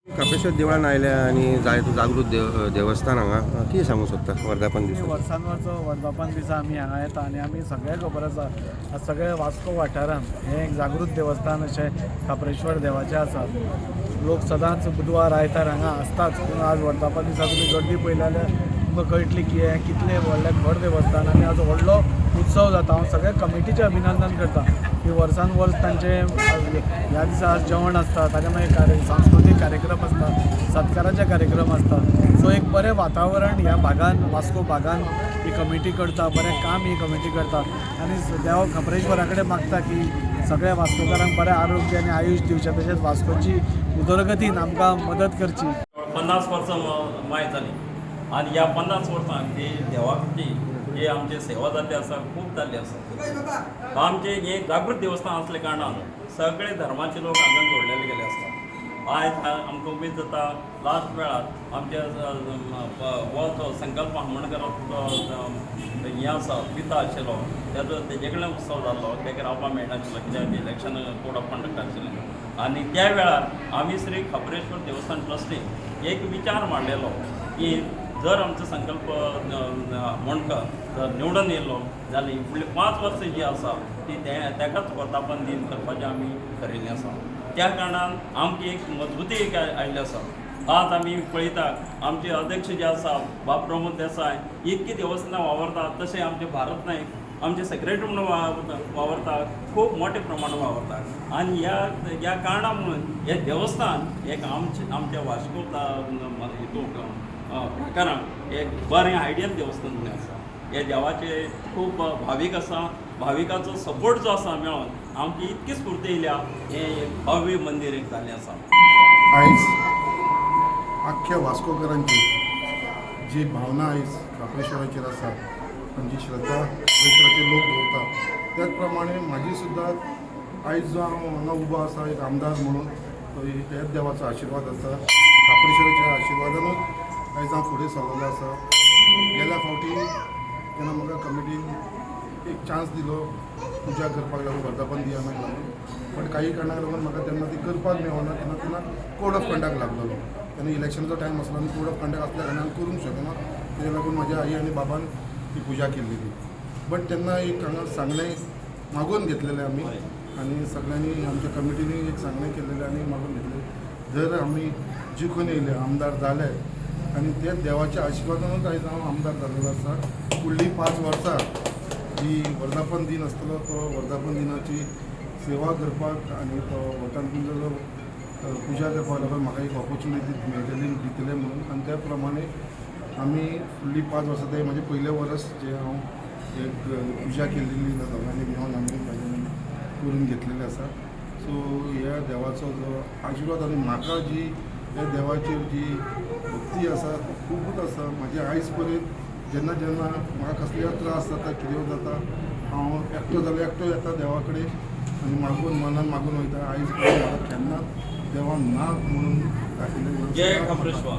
खाप्रेश्वर देवळान आयल्या आनी जाय जागृत देवस्थान हांगा कितें सांगूंक सोदता वर्धापन दिसा? वर्सान वर्स वर्धापन दिसा आमी हांगा येता आनी आमी सगळें खबर आसा आज सगळे वास्को वाठारांत हें एक जागृत देवस्थान अशें खाप्रेश्वर देवाचें आसा. लोक सदांच बुधवार आयतार हांगा आसताच, पूण आज वर्धापन दिसा तुमी गर्दी पळयली जाल्यार तुमकां कळटली की हें कितलें व्हडलें खर देवस्थान आनी आज व्हडलो उत्सव जाता. हांव सगळ्या कमिटीचें अभिनंदन करता की वर्सान वर्स तांचें ह्या दिसा आज जेवण आसता, ताच्या मागीर सांस्कृतीक कार्यक्रम आसता, सत्काराचे कार्यक्रम आसता. सो एक बरें वातावरण ह्या भागान वास्को भागान ही कमिटी करता, बरें काम ही कमिटी करता आनी देव खाप्रेश्वरा कडेन मागता की सगळ्या वास्कोकारांक बरें आरोग्य आनी आयुश दिवचें, तशेंच वास्कोची उदरगतीन आमकां मदत करची. 50 वर्सां माय जाली आनी ह्या 50 वर्सांक ही देवाची ही आमची सेवा जाल्ली आसा, खूब जाल्ली आसा. आमचें हें जागृत देवस्थान आसल्या कारणान सगळे धर्माचे लोक हांगा जोडलेले गेले आसता. आयज आमकां उमेद जाता लास्ट वेळार आमच्या हो जो संकल्प आमोणकराचो हें आसा पिता आशिल्लो तेजो तेजे कडल्यान उत्सव जाल्लो, तेका रावपाक मेळनाशिल्लो कित्याक इलेक्शन कोड ऑफ कंडक्ट आशिल्लें. आनी त्या वेळार आमी श्री खाप्रेश्वर देवस्थान ट्रस्टीन एक विचार मांडलेलो की जर आमचो संकल्प आमोणकर जर निवडून येयलो जाल्यार फुडली 5 वर्सां जी आसा ती तेकाच वर्धापन दीन करपाचें आमी थरयिल्लें आसा. त्या कारणान आमची एक मजबूती एक आयिल्ली आसा. आज आमी पळयता आमचे अध्यक्ष जे आसा बाब प्रमोद देसाय इतकी देवस्थानां वावरतात, तशें आमचे भारत नायक आमचे सेक्रेटरी म्हणून वावरतात, खूब मोठे प्रमाणात वावरतात. आनी ह्या कारणा म्हणून हें देवस्थान एक आमच्या वास्को हितून प्रकारांक एक बरें आयडियल देवस्थान म्हणून आसा. हे देवाचे खूब भावीक आसा, भाविकाचो सपोर्ट जो आसा मेळोन आमची इतकी स्फूर्ती येयल्या, हें एक भव्य मंदीर एक जाल्लें आसा. आयज आख्ख्या वास्कोकरांची जी भावना आयज खाप्रेश्वराचेर आसा आनी जी श्रद्धा खाप्रेश्वराचेर लोक दवरता त्याच प्रमाणे म्हाजी सुद्दां आयज जो हांव हांगा उबो आसा एक आमदार म्हणून तो ह्याच देवाचो आशिर्वाद आसा. खाप्रेश्वराच्या आशिर्वादानूच आयज हांव फुडें सरलेलो आसा. गेल्या फावटी जेन्ना म्हाका कमिटीन एक चान्स दिलो पुजा करपाक लागून वर्धापन दिनाक लागून, बट काही कारणाक लागून म्हाका तेन्ना ती करपाक मेळना, तेन्ना तेन्ना कोड ऑफ कंडक्ट लागलेलो, तेन्ना इलेक्शनाचो टायम आसलो आनी कोड ऑफ कंडक्ट आसल्या कारणान करूंक शकना, तेज्या लागून म्हाज्या आई आनी बाबान ती पुजा केल्लेली. बट तेन्ना एक हांगा सांगणें मागून घेतलेलें आमी आनी सगळ्यांनी आमच्या कमिटीनी एक सांगणें केल्लेलें आनी मागून घेतलें, जर आमी जिखून येयले आमदार जाले आनी ते देवाच्या आशिर्वादानूच आयज हांव आमदार जाल्लेलो आसा. फुडलीं 5 वर्सां जी वर्धापन दीन आसतलो तो वर्धापन दिनाची सेवा करपाक आनी तो वर्धापन जो पुजा करपाक लागून म्हाका एक ऑपोर्चुनिटी मेळटली दितले म्हणून, आनी त्या प्रमाणे आमी फुडलीं 5 वर्सां ते म्हाजें पयलें वर्स जें हांव एक पुजा केल्लेली दोगांनी मेळोन आमी म्हाज्यान करून घेतलेलें आसा. सो ह्या देवाचो जो आशिर्वाद आनी म्हाका जी ह्या देवाचेर जी भक्ती आसा ती खुबूच आसा. म्हाजे आयज पर्यंत जेन्ना जेन्ना म्हाका कसलेय त्रास जाता कितें जाता हांव एकटो जाल्यार एकटो येता देवा कडेन आनी मागून मनान मागून वयता. आयज पर्यंत म्हाका केन्ना देवान ना म्हणून दाखयलें. जय खाप्रेश्वर.